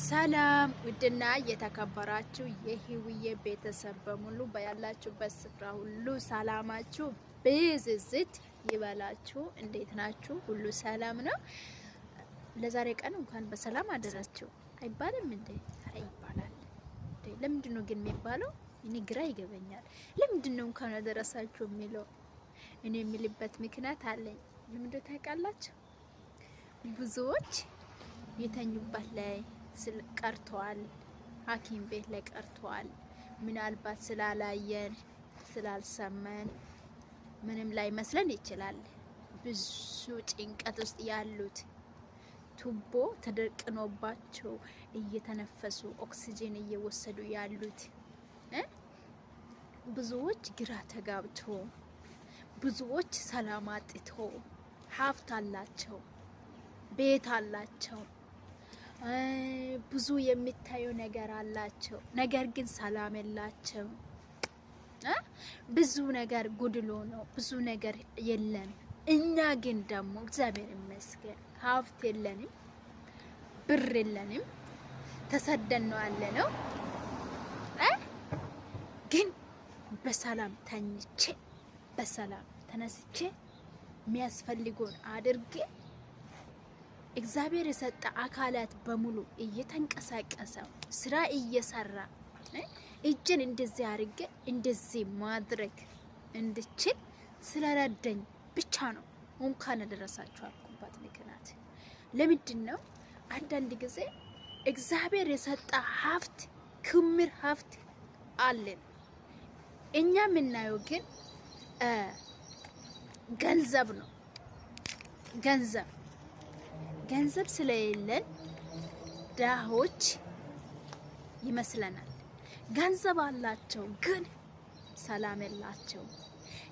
ሰላም ውድና የተከበራችሁ የህውዬ ቤተሰብ በሙሉ፣ በያላችሁበት ስፍራ ሁሉ ሰላማችሁ ብዝዝት ይበላችሁ። እንዴት ናችሁ? ሁሉ ሰላም ነው? ለዛሬ ቀን እንኳን በሰላም አደረሳችሁ አይባልም እንዴ? ይባላል። ለምንድን ነው ግን የሚባለው? እኔ ግራ ይገበኛል። ለምንድን ነው እንኳን አደረሳችሁ የሚለው? እኔ የሚልበት ምክንያት አለኝ። ለምንድን ታውቃላችሁ? ብዙዎች የተኙበት ላይ ቀርተዋል፣ ሐኪም ቤት ላይ ቀርተዋል። ምናልባት ስላላየን ስላልሰማን ምንም ላይ መስለን ይችላል። ብዙ ጭንቀት ውስጥ ያሉት፣ ቱቦ ተደቅኖባቸው እየተነፈሱ ኦክሲጅን እየወሰዱ ያሉት ብዙዎች ግራ ተጋብቶ፣ ብዙዎች ሰላም አጥቶ፣ ሀብት አላቸው፣ ቤት አላቸው፣ ብዙ የሚታየው ነገር አላቸው። ነገር ግን ሰላም የላቸው። ብዙ ነገር ጉድሎ ነው። ብዙ ነገር የለም። እኛ ግን ደግሞ እግዚአብሔር ይመስገን ሀብት የለንም፣ ብር የለንም፣ ተሰደን ነው ያለ ነው። ግን በሰላም ተኝቼ በሰላም ተነስቼ የሚያስፈልገውን አድርጌ እግዚአብሔር የሰጠ አካላት በሙሉ እየተንቀሳቀሰ ስራ እየሰራ እጅን እንደዚህ አድርጌ እንደዚህ ማድረግ እንድችል ስለረዳኝ ብቻ ነው እንኳን አደረሳችሁ አልኩባት ምክንያት። ለምንድን ነው? አንዳንድ ጊዜ እግዚአብሔር የሰጠ ሀብት፣ ክምር ሀብት አለን። እኛ የምናየው ግን ገንዘብ ነው። ገንዘብ ስለሌለን ድሆች ይመስለናል። ገንዘብ አላቸው ግን ሰላም የላቸው።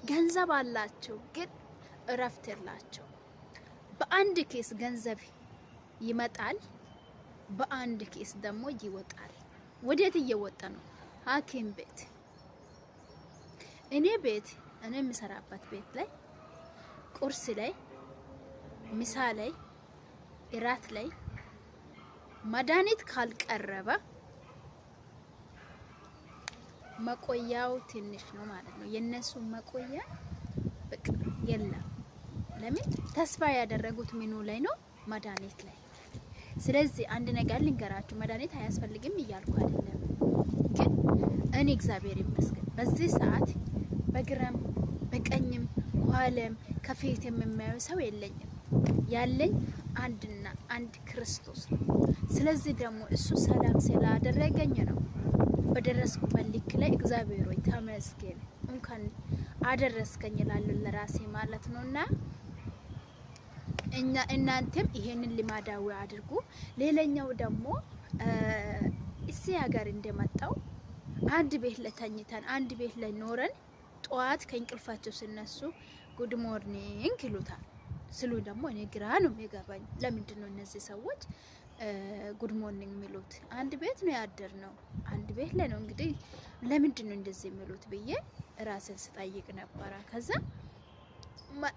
ገንዘብ አላቸው ግን እረፍት የላቸው። በአንድ ኪስ ገንዘብ ይመጣል፣ በአንድ ኪስ ደግሞ ይወጣል። ወዴት እየወጣ ነው? ሐኪም ቤት። እኔ ቤት፣ እኔ የምሰራበት ቤት ላይ ቁርስ ላይ፣ ምሳ ላይ፣ እራት ላይ መድኃኒት ካልቀረበ መቆያው ትንሽ ነው ማለት ነው። የነሱ መቆያ በቃ የለም። ለምን? ተስፋ ያደረጉት ምኑ ላይ ነው? መድኃኒት ላይ። ስለዚህ አንድ ነገር ልንገራችሁ፣ መድኃኒት አያስፈልግም እያልኩ አይደለም። ግን እኔ እግዚአብሔር ይመስገን በዚህ ሰዓት በግራም በቀኝም ከኋላም ከፊት የምማየው ሰው የለኝም። ያለኝ አንድና አንድ ክርስቶስ ነው። ስለዚህ ደግሞ እሱ ሰላም ስላደረገኝ ነው በደረስኩበት ልክ ላይ እግዚአብሔር ሆይ ተመስገን፣ እንኳን አደረስከኝ እላለሁ ለራሴ ማለት ነውና እኛ እናንተም ይሄንን ልማዳዊ አድርጉ። ሌላኛው ደግሞ እዚህ ሀገር እንደመጣው አንድ ቤት ለተኝተን አንድ ቤት ላይ ኖረን ጠዋት ከእንቅልፋቸው ሲነሱ "Good morning" ይሉታል። ስሉ ደግሞ እኔ ግራ ነው የሚገባኝ። ለምንድን ነው እነዚህ ሰዎች "Good morning" የሚሉት? አንድ ቤት ነው ያደርነው፣ አንድ ቤት ላይ ነው እንግዲህ። ለምንድን ነው እንደዚህ የሚሉት ብዬ ራሴን ስጠይቅ ነበረ። ከዛ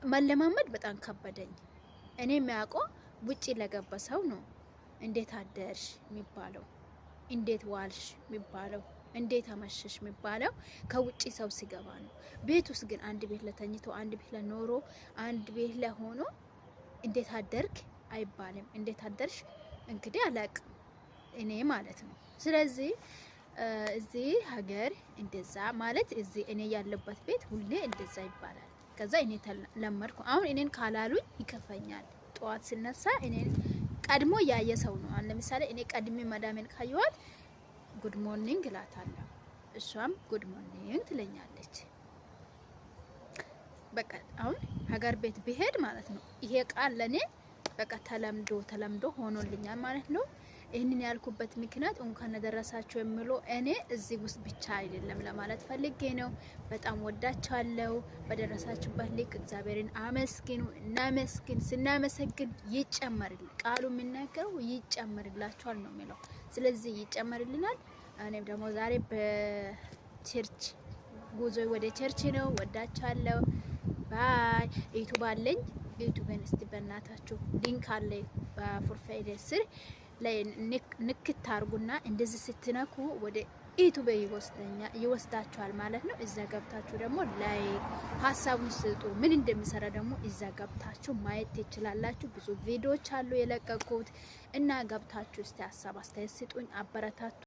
መለማመድ በጣም ከበደኝ። እኔ የሚያውቀው ውጪ ለገባ ሰው ነው እንዴት አደርሽ የሚባለው፣ እንዴት ዋልሽ የሚባለው፣ እንዴት አመሸሽ የሚባለው ከውጪ ሰው ሲገባ ነው። ቤት ውስጥ ግን አንድ ቤት ለተኝቶ፣ አንድ ቤት ለኖሮ፣ አንድ ቤት ለሆኖ እንዴት አደርክ አይባልም። እንዴት አደርሽ እንግዲህ አላቅም እኔ ማለት ነው። ስለዚህ እዚህ ሀገር እንደዛ ማለት እዚህ እኔ ያለበት ቤት ሁሌ እንደዛ ይባላል። ከዛ እኔ ተለመድኩ። አሁን እኔን ካላሉኝ ይከፈኛል። ጠዋት ስነሳ እኔን ቀድሞ ያየ ሰው ነው። አሁን ለምሳሌ እኔ ቀድሜ መዳሜን ካየኋት "Good morning" እላታለሁ። እሷም "Good morning" ትለኛለች። በቃ አሁን ሀገር ቤት ብሄድ ማለት ነው ይሄ ቃል ለኔ በቃ ተለምዶ ተለምዶ ሆኖልኛል ማለት ነው። ይህንን ያልኩበት ምክንያት እንኳን አደረሳችሁ የሚለው እኔ እዚህ ውስጥ ብቻ አይደለም ለማለት ፈልጌ ነው። በጣም ወዳችኋለሁ። በደረሳችሁበት ልክ እግዚአብሔርን አመስግኑ። እናመስግን። ስናመሰግን ይጨመርል፣ ቃሉ የሚናገረው ይጨመርላችኋል ነው የሚለው። ስለዚህ ይጨመርልናል። እኔም ደግሞ ዛሬ በ church ጉዞ ወደ church ነው። ወዳችኋለሁ። Bye። YouTube አለኝ። YouTube ን እስቲ በእናታችሁ link አለ በ profile ስር። ላይ ንክት አርጉና እንደዚህ ስትነኩ ወደ ዩቱብ ይወስዳችኋል ማለት ነው። እዛ ገብታችሁ ደግሞ like ሀሳቡን ስጡ። ምን እንደሚሰራ ደግሞ እዛ ገብታችሁ ማየት ትችላላችሁ። ብዙ ቪዲዮዎች አሉ የለቀቁት እና ገብታችሁ እስቲ ሀሳብ አስተያየት ስጡኝ፣ አበረታቱ።